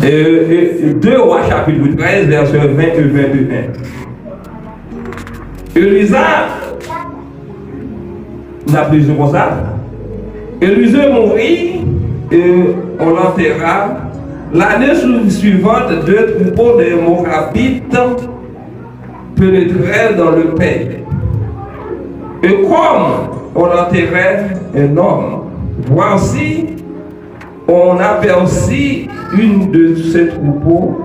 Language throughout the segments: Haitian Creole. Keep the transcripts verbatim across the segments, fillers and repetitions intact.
E, e, de Wa chapit trèz, vèsè ven e venteyen. Eliza, n ap li konsa. Élisée mourut et on l'enterra. L'année su- suivante, deux troupeaux de Moabites pénétrèrent dans le pays. Et comme on enterrait un homme, voici, on aperçut une de ces troupeaux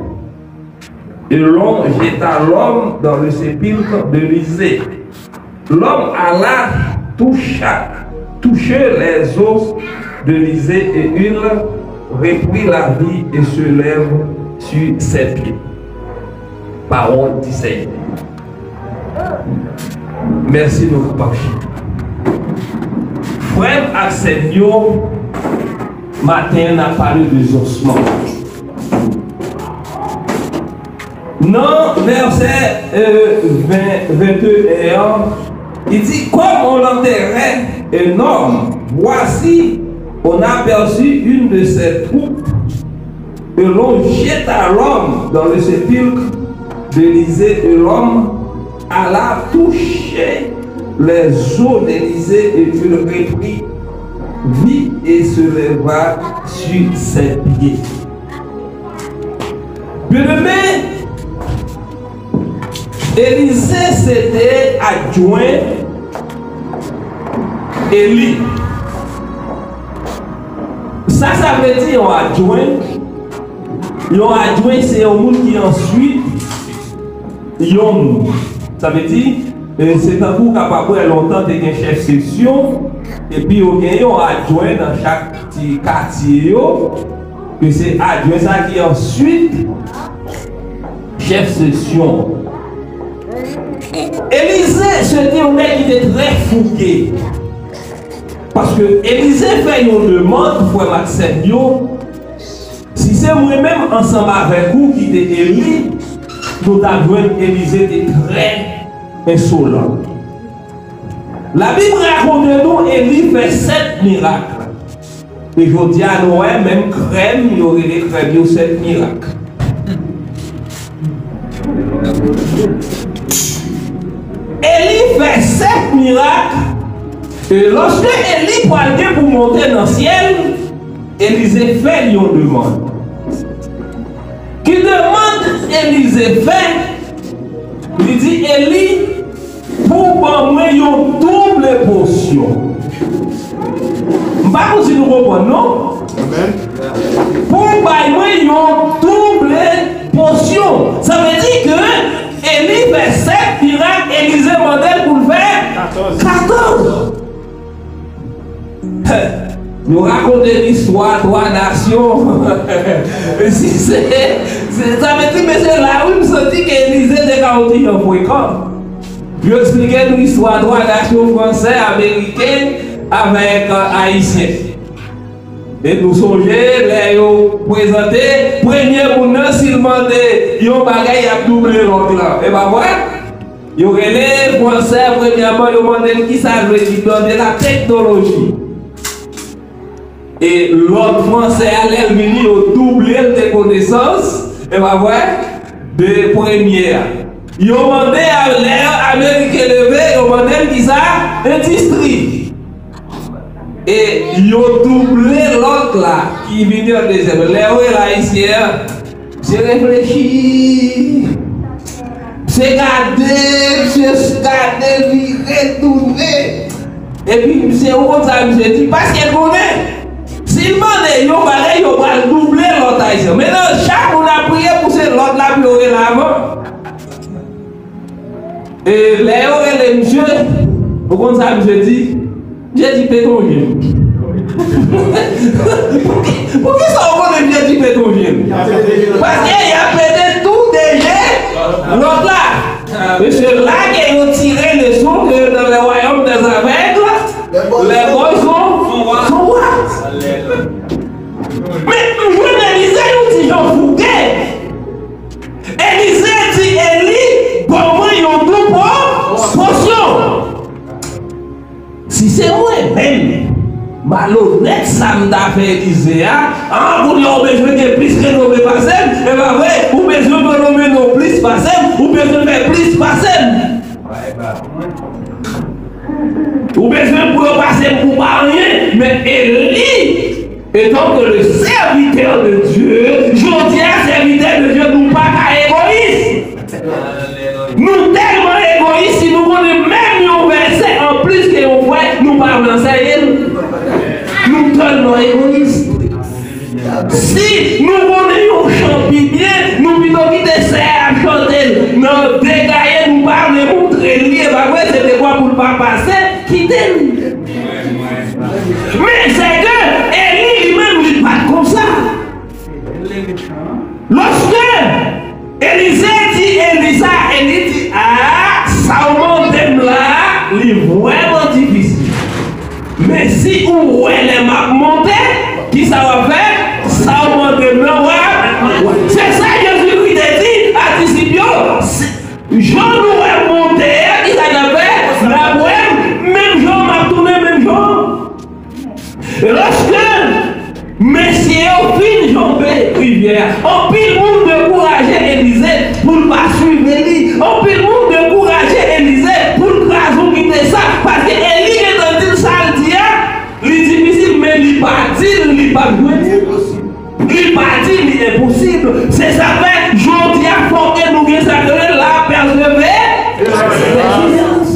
et l'on jeta l'homme dans le sépulcre d'Élisée. L'homme alla toucha, toucher les os d'Élisée et il reprit la vie et se lève sur ses pieds. Pawòl di Senyè. Mèsi, nou kapab chita. Frè m ak sè m yo, maten an n ap pale de zòsman. Nan vèsè, euh, ven, venteyen an, li di, comme on enterrait un homme, voici, on aperçut une de ces troupes, et l'on jeta l'homme dans le sépulcre d'Élisée, et l'homme alla toucher les os d'Élisée, et il reprit vie et se leva sur ses pieds. Byeneme, Elize se te adjwen Eli. Sa sa vle di yon adjwen? Yon adjwen se yon moun ki answit yon moun. Sa vle di, e, se tankou w kapab wè lontan te gen chèf seksyon, epi yo gen yon adjwen nan chak ti katye yo, ke se adjwen sa ki answit chèf seksyon. Elize se te yon nèg ki te trè fouke. Paske Elize fè yon demann, frè m ak sè m yo, si se mwen menm ansanm avèk ou ki te Eli, nou t ap jwenn Elize te trè ensolan. Labib rakonte nou Eli fè sèt mirak. E jodi a, nou wè, menm krèm, yo rele krèm yo sèt mirak. Eli fè sèt mirak. E lòske Eli pral gen pou monte nan syèl, Elize fè l yon demann. Ki demann Elize fè? Li di Eli, pou w ban mwen yon double pòsyon. M pa konn si nou konprann, non? Amèn. Pou w bay mwen yon double pòsyon. Sa vle di ke Eli fè sèt mirak, Elize mande l pou l fè katòz. Nou rakonte listwa twa nasyon. Si se, se, sa vle di, mesye, la wi, m santi ke Elize te ka yon ti jan frekan. Yo eksplike nou istwa twa nasyon fransè, ameriken avèk, euh, ayisyen. E nou sonje, lè yo prezante, premye moun nan, si l mande yon bagay, y ap double lòt la. E pa vre? Yo rele fransè, premyèman, yo mande l kisa l vle di, mande la teknoloji. E lòt fransè a, lè l vini, yo double l de konesans, e pa vre, de premye a. Yo mande a, lè ameriken leve, yo mande l kisa? Endistri. E yo double lòt la, ki vini an dezyèm. Lè yo rele ayisyen an, misye reflechi. Misye gade, misye gade, vire, tounen. Epi misye, ou konn sa misye di, paske l konnen, si l mande yon bagay, yo pral double lòt ayisyen. Mentnan, chak moun ap priye pou se lòt la pou yo rele avan. E lè yo rele misye, ou konn sa misye di? Misye di, "Pete yon je m." Poukisa w konnen misye di, "Pete yon je m"? Paske y ap pete tou de je lòt la. Mesye, la ke yo tire leson ke dans le royaume des aveugles, les bœufs sont, sont rois. Men, m jwenn Elize yon ti jan fouke. Elize di Eli, "Ban mwen yon double pòsyon." Si se mwen menm, m a Malonèt sa m ta fè Elize a, an, kounye a ou bezwen gen plis renome pase m, e pa vre, ou bezwen fè renome w plis pase m, ou bezwen fè plis pase m. Ou bezwen pou yo pase m pou pa anyen, men Eli, etan ke le serviteur de Dieu, jodi a, serviteur de Dieu, nou pa ka egoyis. Nou tèlman egoyis, si nou konnen menm yon vèsè anplis ke yon frè, nou pa vle ansèye l. Nou tèlman egoyis. Si nou konnen yon chan pi byen, nou pito kite sè a chante l nan de gaye, nou pa vle montre l li, e pa vre, se dekwa pou l pa pase, kite l. Men sèke Eli li menm, li pa t konsa. Lòske Elize di Eli sa, Eli di, a, sa w mande m la, li vrèman difisil. Men si ou wè lè m ap monte, kisa w ap fè? Sa w mande m nan, w ap. Se sa Jezikri te di a disip yo. Si, jan nou wè m monte a, kisa n ap fè? N ap wè m, menm jan m ap tounen, menm jan. Lòske mesye yo fin janbe rivyè a, anpil moun dekouraje Elize pou l pa swiv Eli. Anpil moun dekouraje Elize pou l kraze ou kite sa, paske Eli gentan di l sa l di a, li difisil, men li pa di l li p ap jwenn li. Li pa di li enposib. Se sa k fè, jodi a, fòk ke nou gen sa k rele la pèsevè-, pèseverans.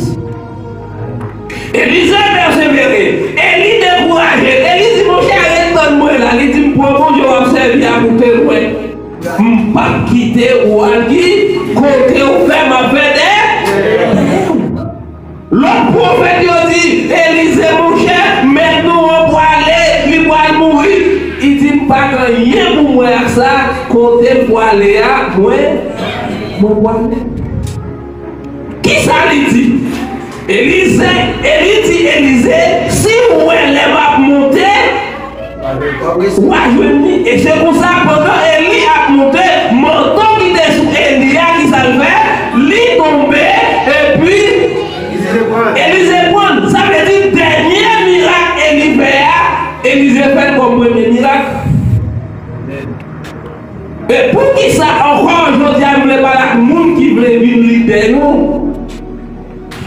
Elize pèsevere. Eli dekouraje. Eli di, monchè, ret tann mwen la. Li di, m pran Bondye w ap sèvi a pou te lwen. M p ap kite ou al ki kote ou fè m ap fè dèyè. Lòt pwofèt yo di, Elize, monchè, mèt nou an pwale, li pral mouri. Li di, m pa gen anyen pou m wè ak sa, kote m pwale a, mwen, mwen pwale. Kisa li di? Elize, Eli di Elize, si w wè lè m ap monte, w a jwenn li. E se konsa, pandan Eli ap monte, manto ki te sou Eli a, kisa l fè? Li tonbe, epi Elize pran l. Sa vle di, dènye mirak Eli fè a, Elize fè l kòm premye mirak. E poukisa ankò jodi a m vle pale ak moun ki vle vin lidè yo?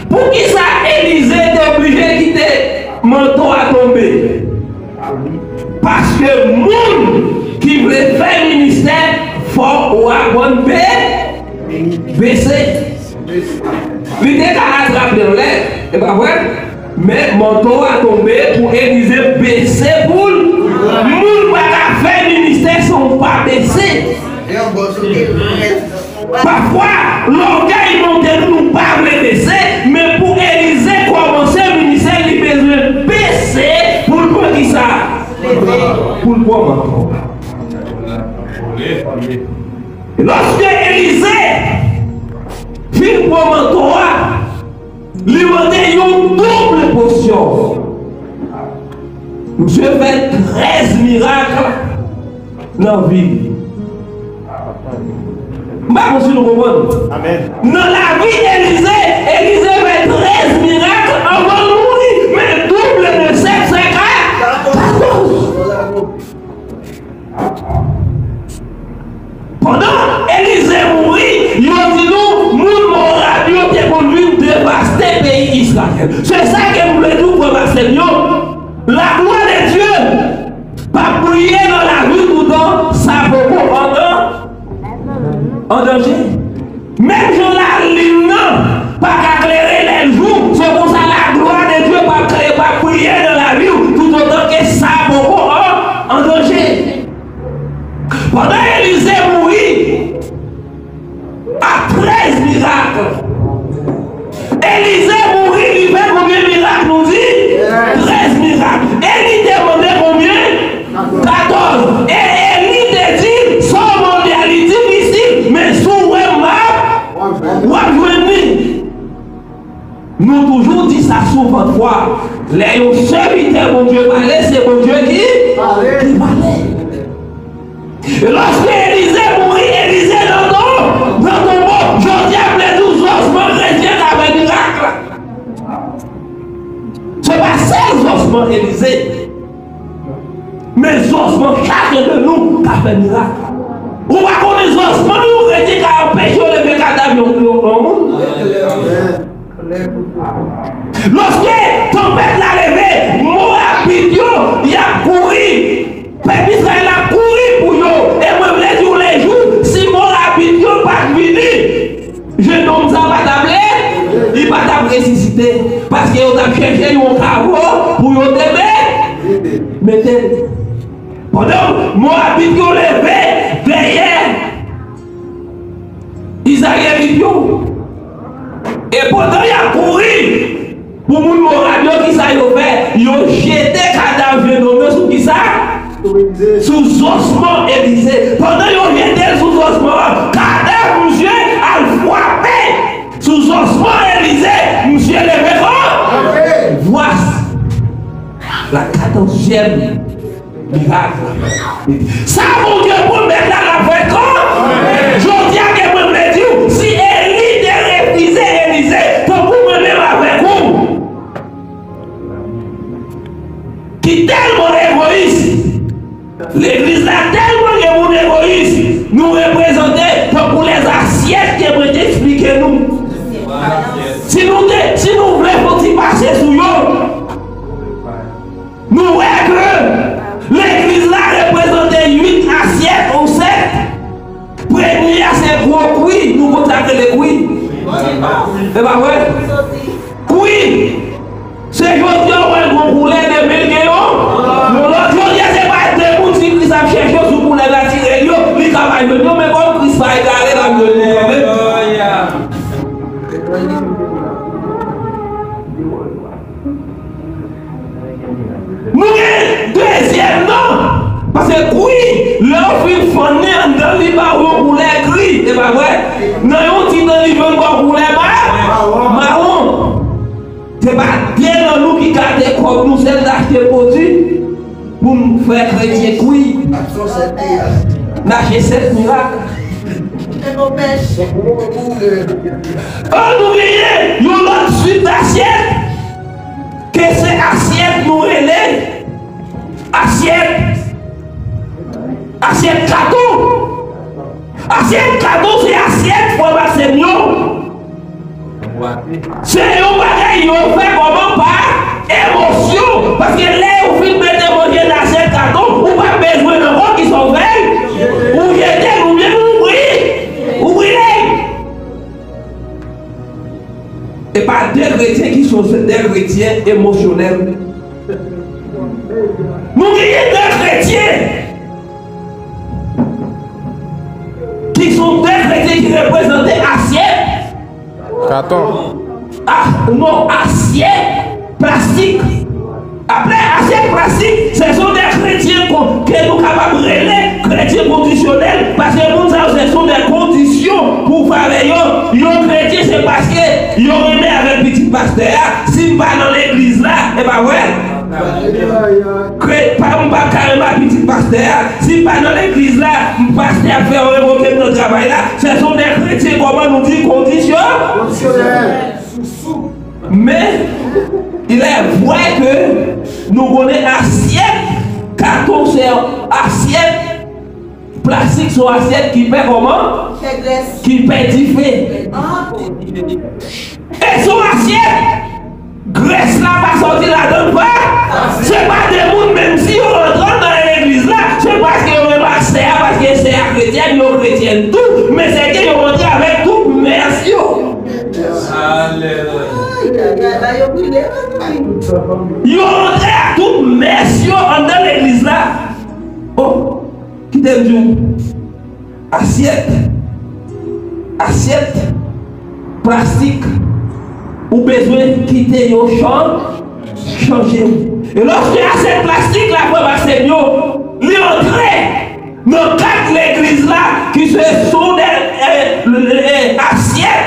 Poukisa Elize te oblije kite manto a tonbe? Paske moun ki vle fè ministè, fòk ou aprann be-, bese. Li te ka atrape anlè, e pa vre? Men manto a tonbe pou Elize bese pou l. Moun pa ka fè ministè san w pa bese. Pafwa, lògèy monte nou, nou pa vle bese, men pou Elize kòmanse ministè, li bezwen bese pou l pran kisa? Pou l pran manto. Lòske Elize fin pran manto a, li mande yon doub pòsyon. Misye fè trèz mirak nan vi li. M pa konn si nou konprann. Amèn. Nan lavi Elize, Elize fè trèz mirak anvan l mouri, men doub de sèt fè ka-, katòz. Pandan Elize mouri, yo di nou, moun Mowab yo te konn vin devaste peyi Izrayèl. Se sa ke m vle di w, frè m ak sè m yo, laglwa de Dye p ap briye nan lavi w toutan sa poko an, an danje. Menm jan lalin nan pa ka klere lè l jou, se konsa laglwa de Dye p ap klere, p ap briye nan lavi w toutotan ke sa poko an, an danje. Pandan Elize mouri, ak trèz mirak. Elize mouri, li fè konbyen mirak nou di? Trèz mirak. E li te mande konbyen? Katòz. E, e li te di, sa w mande a, li difisil, men si w wè m ap, w ap jwenn li. Nou toujou di sa souvan fwa, lè yon sèvitè Bondye pale, se Bondye ki, ki pale. E lòske Elize mouri, Elize nan ton-, nan tonbo, jodi a m vle di w zòsman kretyen ka fè mirak. Se pa sèl zòsman Elize. Exòsman, chaken de nou ka fè mirak. Ou pa konnen exòsman yon kretyen ka anpeche yo leve kadav yon, yon, yon moun. Lòske tanpèt la leve, Moabit yo, y ap kouri. Pèp Izrayèl ap kouri pou yo. E mwen vle di w lejou, si Moabit yo pa t vini, jennonm sa pa t ap le, li pa t ap resisite. Paske yo t ap chèche yon kavo pou yo te me-, mete l. Pandan Moabit yo leve dèyè Izrayelit yo, e pandan y ap kouri pou moun Moab yo, kisa yo fè? Yo jete kadav jennonm yo sou kisa? Sou zòsman Elize. Pandan yo jete l sou zòsman an, kadav misye al frape sou zòsman Elize. Misye leve kò. Vwasi la katòzyèm mirak. Sa Bondye pwomèt la, l ap fè kò. Jodi a, ke mwen vle di w, si Eli te refize Elize, tankou mwen menm avèk ou, ki tèlman egoyis, legliz la tèlman gen moun egoyis, nou reprezante tankou lèzasyèt ke mwen te eksplike nou. Si nou te, si nou vle fon ti pase sou yo, nou wè ke legliz la reprezante uit asyèt ou sèt. Premye a se gwo kwi, nou konn sa k rele kwi. E pa vre? Kwi. Se jodi a w wè l gon koulè, demen l gen yon, yon lòt. Jodi a se pa de moun si Kris ap chèche yo sou koulè natirèl yo, li ka pa jwenn yo, men kòm Kris pa egare, l ap jwenn li kanmenm. Nou gen dezyèm non. Paske kwi, lè w fin fann li anndan, li ba w yon koulè gri, e pa vre? Nan yon ti tan, li jwenn kò koulè ma-, mawon. Se pa de nan nou ki gade kòb nou, sèl n achte pwodui pou n fè kretyen kwi. N achte sèt mirak. An nou genyen yon lòt swit asyèt, ke se asyèt nou rele asyèt, asyèt kato. Asyèt kato se asyèt frè Maksenm yo. Se yon bagay yo fè kòman pa emosyon. Paske lè yo fin mete manje nan asyèt kato, ou pa bezwen nan kò ki sòvèy. Ou jete l oubyen ou pri, ou brile l. E pa de kretyen ki se de kretyen emosyonèl. Nou genyen de kretyen ki se de kretyen ki reprezante asyèt. Katon. Ah, non, asyèt plastik. Apre asyèt plastik, se son de kretyen kon-, ke nou kapab rele kretyen kondisyonèl, paske moun sa yo se son de kondisyon pou favè yo. Yo kretyen se paske yo renmen avèk pitit pastè a. Si m pa nan legliz la, e pa vre? Kre-, pa, m p ap ka renmen ak pitit pastè a. Si m pa nan legliz la, m pastè ap fè yo revoke m nan travay la. Se son de kretyen, kòman nou di, kondisyon-, kondisyonèl. Men, il est vrai que nou konnen asyèt katon se asyèt plastik, se yon asyèt ki fè kòman? Ki fè dife. E se yon asyèt grès la pa sòti ladan l, pa? Se pa de moun, menm si yo rantre nan legliz la, se paske yo renmen ak sè a, paske sè a kretyèn, yo kretyèn tou, men se ke yo rantre avèk tout mès yo. Alelouya. Yo rantre ak tout mès yo anndan legliz la. Oh, kite m di w, asyèt, asyèt plastik, ou bezwen kite yo chan-, chanje. E lòske asyèt plastik la, frè Maksenm yo, li antre nan kad legliz la, ki se son de, eh, eh, asyèt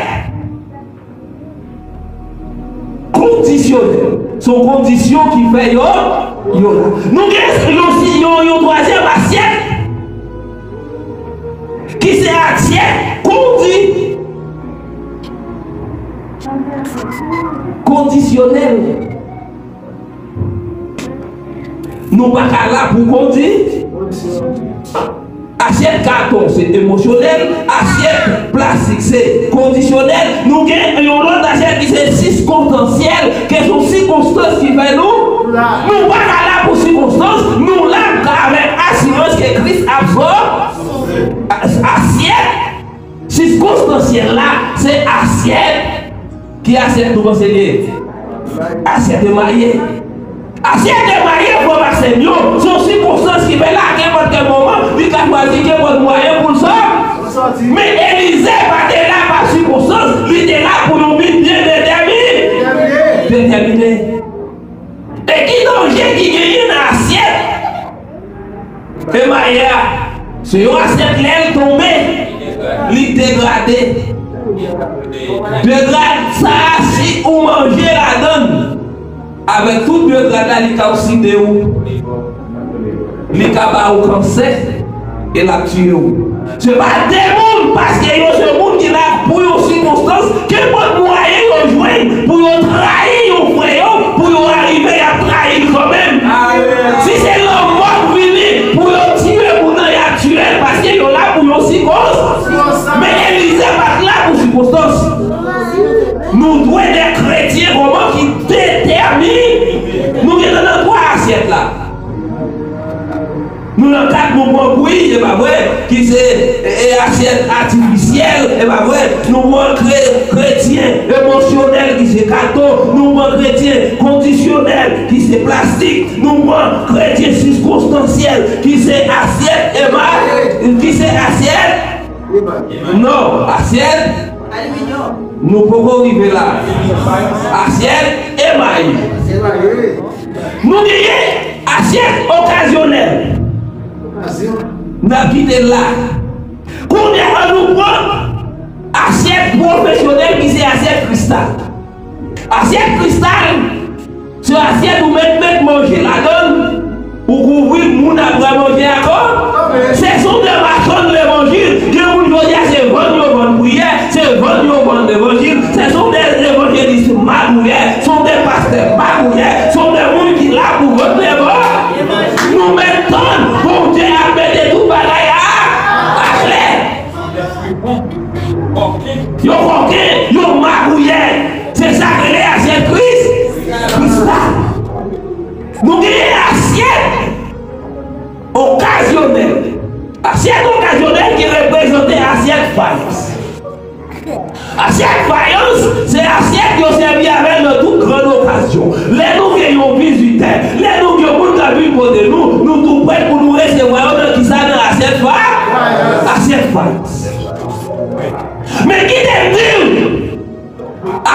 kondisyonèl. Se yon kondisyon ki fè yo, yo la. Nou gen yon, yon, yon twazyèm asyèt, ki se asyèt kondi-, kondisyonèl. Nou pa ka la pou kondi. Asyèt katon se emosyonèl, asyèt plastik se kondisyonèl. Nou gen yon lòt asyèt ki se sikonstansyèl, ke se yon sikonstans ki fè nou. Nou pa ka la pou sikonstans, nou la avèk asirans ke Kris ap sòti. Asyèt sikonstansyèl la, se asyèt. Ki asyèt nou panse li ye? Asyèt emaye. Asyèt emaye, frè m ak sè m yo, se yon sikonstans ki fè la, kenpòt kèl moman, li ka chwazi kenpòt mwayen pou l sòti. Men Elize pa te la pa sikonstans, li te la pou yon bi byen detèmine. Detèmine. E ki danje ki genyen nan asyèt? Emaye a, se yon asyèt lè l tonbe, li degrade. Degrad sa a, si ou manje ladan l, avèk tout degrad la, li ka okside ou. Li ka ba ou kansè e l ap tiye ou. Se pa de moun, paske yo se moun ki la pou yon sikonstans, kenpòt mwayen yo jwenn pou yo trayi yon frè yo, pou yo arive y ap trayi l kanmenm. Si se lanmò k vini pou yo tiye moun nan, y ap tiye l, paske yo la pou yon sikonstans. Men Elize pa t la pou sikonstans. Nou dwe de kretyen kòman ki detèmine. Nou gen nan twa asyèt la. Nou nan kat nou pran bwi, e pa vre, ki se e, e asyèt atifisyèl, e pa vre, nou pran kre, kretyen emosyonèl, ki se katon, nou pran kretyen kondisyonèl, ki se plastik, nou pran kretyen sikonstansyèl, ki se asyèt, e pa, ki se asyèt, non, asyèt, nou poko rive la, asyèt emaye. Nou genyen asyèt okazyonèl. N ap kite l la. Kounye a, ann nou pran asyèt pwofesyonèl ki se asyèt kristal. Asyèt kristal, se asyèt ou mèt, mèt manje ladan l, ou kouvri moun ap pran manje ankò. Se son de machann levanjil. Gen moun jodi a se vann yo vann priyè, se vann yo vann levanjil. Se son de evanjelis magouyè, son de pastè magouyè, son de moun ki la pou vann levanjil. Nou mèt tann Bondye ap mete tout bagay a, aklè. Yo kòken, yo magouyè. Se sa k rele asyèt kris, kristal. Nou genyen asyèt okazyonèl. Asyèt okazyonèl ki reprezante asyèt fayans. Asyèt fayans, se asyèt yo sèvi avè l nan tout grann okazyon. Lè nou gen yon vizitè, lè nou gen yon moun k ap vin kote nou, nou tou prèt pou nou resevwa yo nan kisa? Nan asyèt fa-, asyèt fayans. Men kite m di w,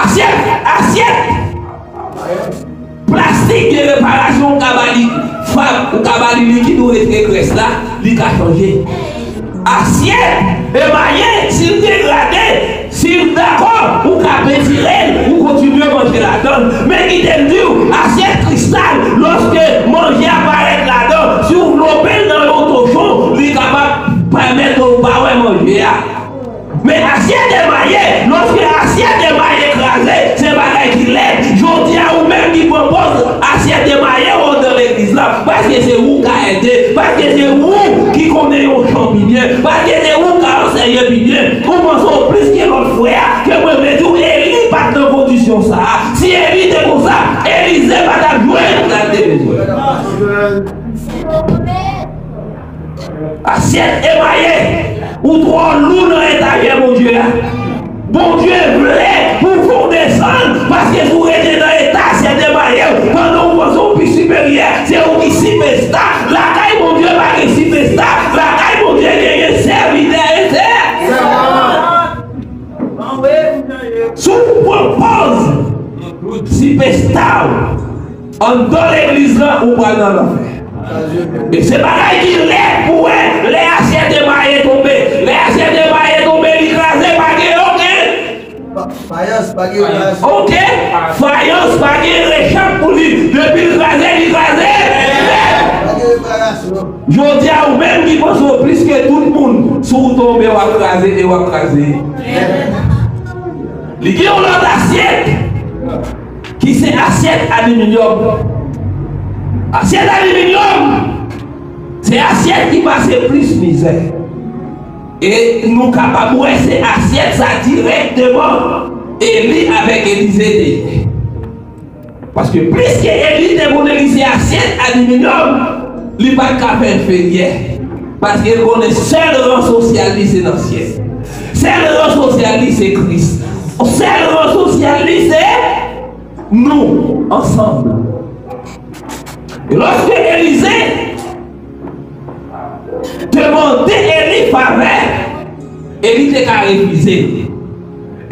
asyèt, asyèt plastik gen reparasyon, ou ka ba li fab, ou ka ba li likid, ou retire grès la, li ka chanje. Asyèt emaye, si l degrade, si l dakò, ou ka pentire l, ou kontinye manje ladan l. Men kite m di w, asyèt kristal, lòske manje a parèt ladan, si w vlope l nan yon tochon, li kapab pèmèt ou pa wè manje a. Men asyèt emaye, lòske asyèt emaye kraze, se bagay ki lèd. Jodi a, ou menm ki pran pòz asyèt emaye ou anndan legliz la, paske se ou ka ede, paske se ou ki konnen yon chan pi byen, paske se ou ka anseye pi byen. Ou panse w plis ke lòt frè a, ke mwen vle di w, Eli pa t nan kondisyon sa a. Si Eli te konsa, Elize pa t ap jwenn sa l te bezwen. Asyèt emaye, ou twò lou nan etajè Bondye a. Bondye vle pou w fè w desann, paske si w rete nan eta asyèt emaye, pandan w panse w pi siperyè, se ou ki sipèsta. Lakay Bondye pa gen sipèsta, lakay Bondye genyen sèvitè e sè. Si w pran pòz sipèsta w anndan legliz la, ou pral nan lanfè. E se bagay ki lèd pou wè, lè asyèt emaye tonbe. Lè asyèt emaye tonbe, li kraze, pa gen okenn. Fayans, pa gen reparasyon. Okenn fayans, pa gen rechap pou li. Depi l kraze, li kraze. Pa gen reparasyon. Jodi a, ou menm ki panse w plis ke tout moun, si w tonbe, w ap kraze e w ap kraze. Li gen yon lòt asyèt ki se asyèt aliminyòm. Asyèt aliminyòm, se asyèt ki pase plis mizè. E nou kapab wè se asyèt sa dirèkteman Eli avèk Elize te ye. Paske plis ke Eli te konnen li se asyèt aliminyòm, li pa t ka fè enferyè. Paske l konnen sèl ran sosyal li se nan syèl. Sèl ran sosyal li se Kris. Sèl ran sosyal li se nou ansanm. E lòske Elize te mande Eli favè, Eli te ka refize.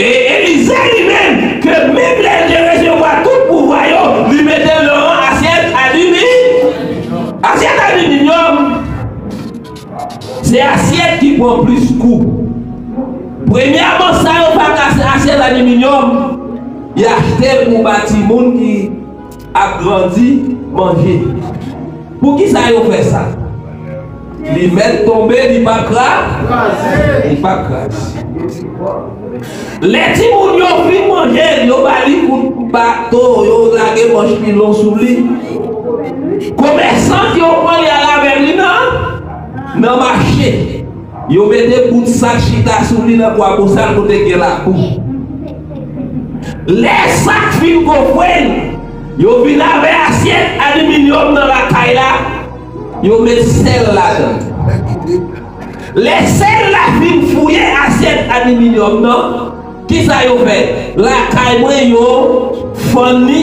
E Elize li menm, ke menm lè l te resevwa tout pouvwa yo, li mete l nan ran asyèt alimi-, asyèt aliminyòm. Se asyèt ki pran plis kou. Premyèman, sa yo fè ak asyèt aliminyòm, y achte l pou ba timoun ki ap grandi manje. Poukisa yo fè sa? Li mèt tonbe, li p ap kra-, li p ap kraze. Lè timoun yo fin manje, yo ba li kout bato, yo lage manch pilon sou li. Komèsan yo pran li al avè li nan, nan mache. Yo mete bout sak chita sou li nan Kwabosal kote gen labou. Lè sak fin gofre l, yo vin avè asyèt aliminyòm nan lakay la, yo met sèl ladan. Lè sèl la fin fouye asyèt aliminyòm nan, kisa yo fè? Lakay mwen yo fann li,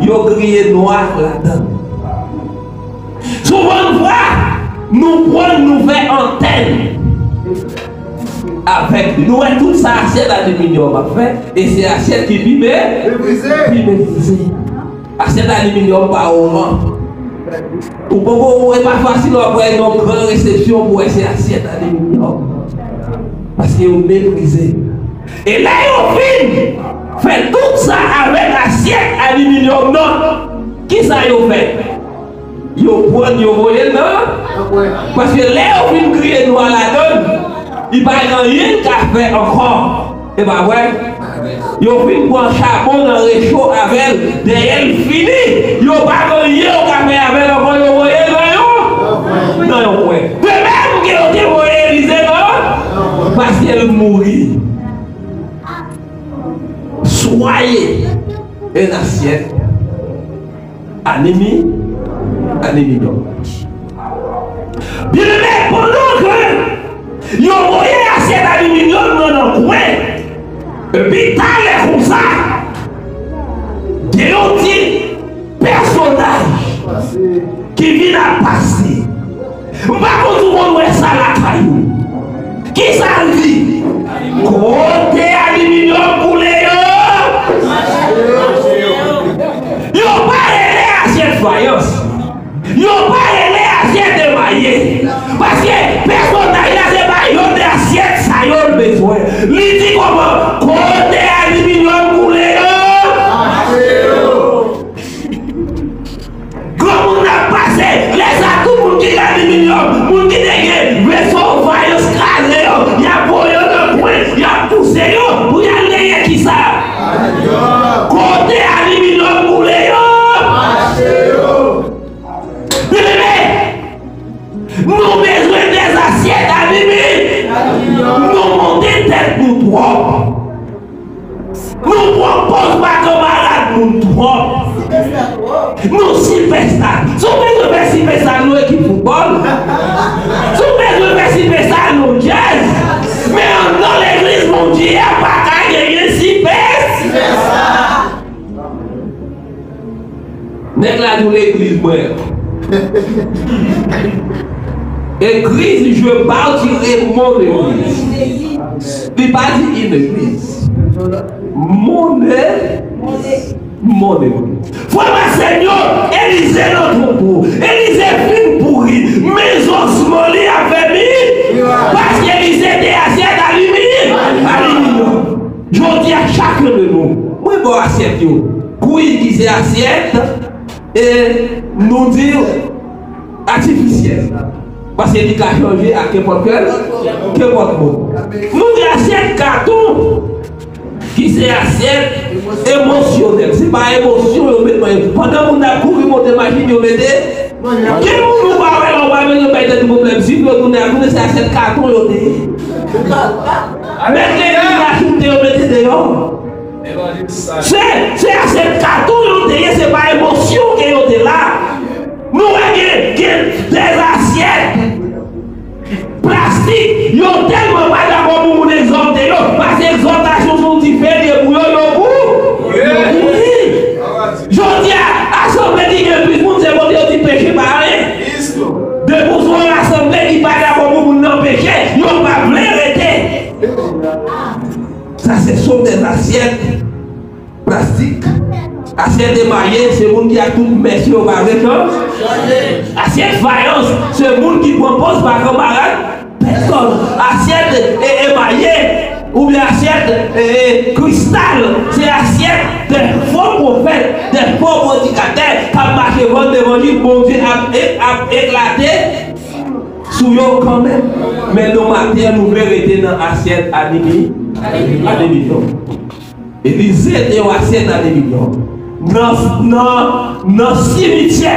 yo griye nwa ladan. Souvantfwa, nou pran l, nou fè antèn avèk li. Nou wè tout sa asyèt aliminyòm ap fè, e se asyèt ki pi me-, pi meprize. Asyèt aliminyòm pa oran. Ou poko, e pa fasil w ap wè yon gran resepsyon pou wè se asyèt aliminyòm. Paske yo meprize. E lè yo fin fè tout sa avèk asyèt aliminyòm nan, kisa yo fè? Yo pran l, yo voye l nan. Paske lè yo fin griye nwa ladan l, li pa gen anyen l ka fè ankò. E pa vre? Yo fin pran chabon nan recho avè l, dèyè l fini, yo pa gen anyen yo ka fè avè l ankò, yo voye l nan yon, nan yon kwen. De menm ke yo te voye Elize nan, paske l mouri. Soyez un assiette. Animi, animi dòk. Byeneme, pandan ke yo voye asyèt aliminyòm nan nan kwen, epi talè konsa, gen yon ti pèsonaj ki vin ap pase. M pa konn si w konn wè sa lakay ou. Kisa l di? Kote aliminyòm koule yo? Yo pa rele asyèt fayans. Yo pa rele asyèt emaye. Paske pèsonaj la se pa yon de asyèt sa yo l bezwen. Li di kòman? Kote aliminyòm koule yo? Granmoun ap pase, lè sa tout moun ki gen aliminyòm, moun ki te gen veso fayans kraze yo, y ap voye yo nan kwen, y ap pouse yo pou y al genyen kisa? Kote aliminyòm koule yo? Byeneme, nou bezwen de asyèt alimi. Nou monte tèt nou twòp. Nou pran pòz pa kanmarad moun twòp. Nou sipèsta. Si w bezwen fè sipèsta, nou ekip foutbòl. Si w bezwen fè sipèsta, nou djèz. Men anndan legliz Bondye a pa ka genyen sipèsta. Nèg la di w legliz mwen. Église, je bâtirai mon église. Li pa di une église. Mon é-, mon église. Frè m ak sè m yo, Elize nan twoupo. Elize fin pouri. Men zòsman li afèmi. Paske Elize te asyèt alimi-, aliminyòm. Jodi a, chak de nou, mwen ba w asyèt yo. Kwi ki se asyèt, e nou di atifisyèl. Paske li ka chanje a kenpòt kè, kenpòt moun. Nou gen asyèt katon, ki se asyèt emosyonèl. Se pa emosyon yo met nan. Pandan moun nan ap kouri monte machin, yo mete Gen moun ou pa wè la, ou pa bezwen bay tèt ou pwoblèm. Swiv yo tounen, ap tounen se asyèt katon yo te ye. Mèt legliz la choute yo mete deyò. Se, se asyèt katon yo te ye, se pa emosyon ke yo te la. Nou wè gen, gen dèzasyèt plastik, yo tèlman pa dakò pou moun egzòlte yo, paske egzòtasyon se yon dife li ye pou yo, yo kou-, yo kouri. Jodi a, asanble ki gen plis moun, se kote yo di peche pa anyen. Depi w se yon asanble ki pa dakò pou moun nan peche, yo pa vle rete. Sa se son dèzasyèt plastik. Asyèt emaye, se moun ki ak tout mès yo pa vle chan-, asyèt fayans, se moun ki pran pòz pa kanmarad pèsòn. Asyèt e, emaye oubyen asyèt e, e, kristal, se asyèt de fo pwofèt, de fo predikatè k ap mache vann levanjil Bondye ap, e, ap eklate sou yo kanmenm. Men nou maten an, nou vle rete nan asyèt animi-, animisyon. Elize te yon asyèt animisyon. Nan, nan, nan simityè,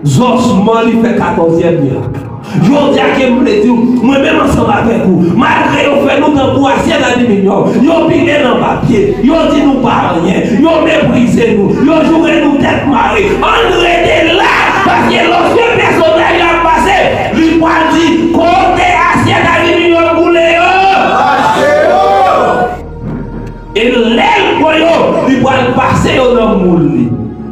zòsman li fè katòzyèm mirak. Jodi a ke m vle di w, mwen menm ansanm avèk ou, malgre yo fè nou tankou asyèt animisyon, yo pile nan papye, yo di nou pa anyen, yo meprize nou, yo joure nou tèt mare. Ann rete la, paske lòske pèsonaj la ap pase, li pral di, kote asyèt animisyon boule yo? E lè l pran yo, li pral pase yo nan moul li.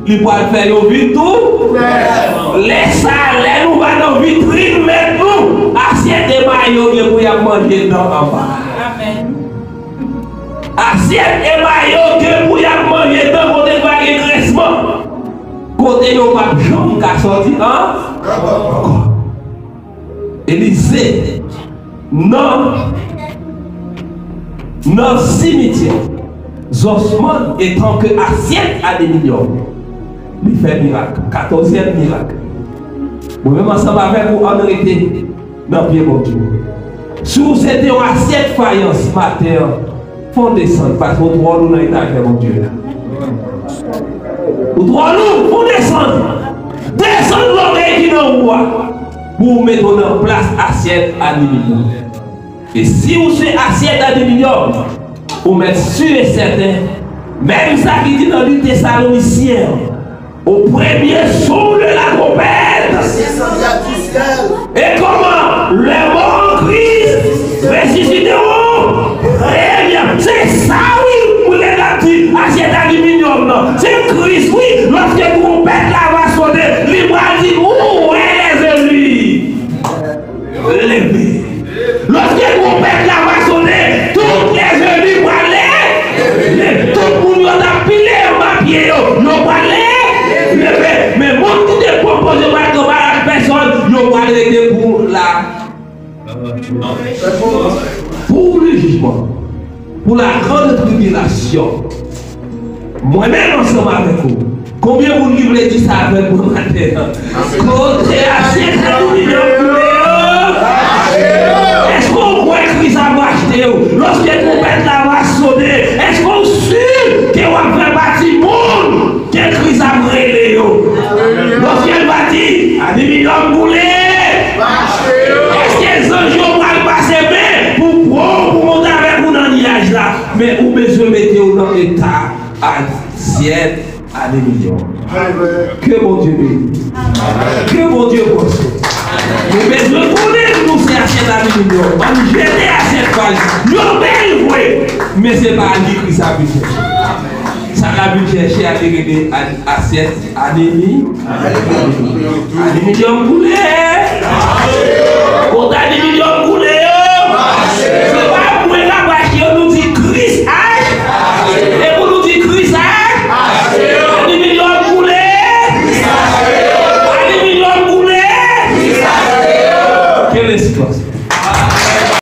Li pral fè yo vin tou. Lè sa a, lè nou va nan vitrin mèt nou, asyèt emaye yo gen pou y ap manje dan anba. Asyèt emaye yo gen pou y ap manje dan kote l va gen gresman. Kote yo p ap janm ka sòti an-, ankò. Elize, nan, nan simityè, zòsman etanke asyèt animisyon, li fè mirak. Katòzyèm mirak. Mwen menm ansanm avèk ou, ann rete nan pye Bondye. Si w se te yon asyèt fayans maten an, fè w desann, paske w twò lou nan etajè Bondye a. Ou twò lou, fè w desann. Desann lògèy ki nan ou a, pou w mete w nan plas asyèt animisyon. E si w se asyèt animisyon, ou mèt si e sèten, menm sa ki di nan de Tesalonisyen, au premier son de la trompette. Et comment les morts en Christ ressusciteront premiers. Se sa wi, mwen te ap di, asyèt animisyon nan. Se Kris wi, lòske twonpèt la va sone, li pral di, ou wè lèzeli. Leve. Lòske twonpèt la va sone, tout lèzeli pral leve. Tout moun yo t ap pile anba pye yo, yo pral leve. Men moun ki te pran pòz yo pa t kanmarad pèsòn, yo pral rete pou la, pou le jijman. Pou la grande tribulation. Mwen menm ansanm avèk ou. Konbyen moun ki vle di sa avèk mwen maten an? Kote asyèt animisyon boule yo? Èske w kwè Kris ap rachte w? Lòske twonpèt la va sone, èske w si ke w ap fè pati moun ke Kris ap rele yo? Lòske l va di, animisyon boule, èske zanj yo pral pase men pou pran w, pou monte avèk ou nan nyaj la? Men ou bezwen mete w nan eta asyèt animisyon. Ke Bondye beni. Ke Bondye pran swen. Nou bezwen konnen nou se asyèt animisyon. Ann jete asyèt pa l. Yo bèl vre, men se pa li Kris ap vin chèche. Sa k ap vin chèche a te rele a-, asyèt animi-, animisyon boule. Kot animisyon boule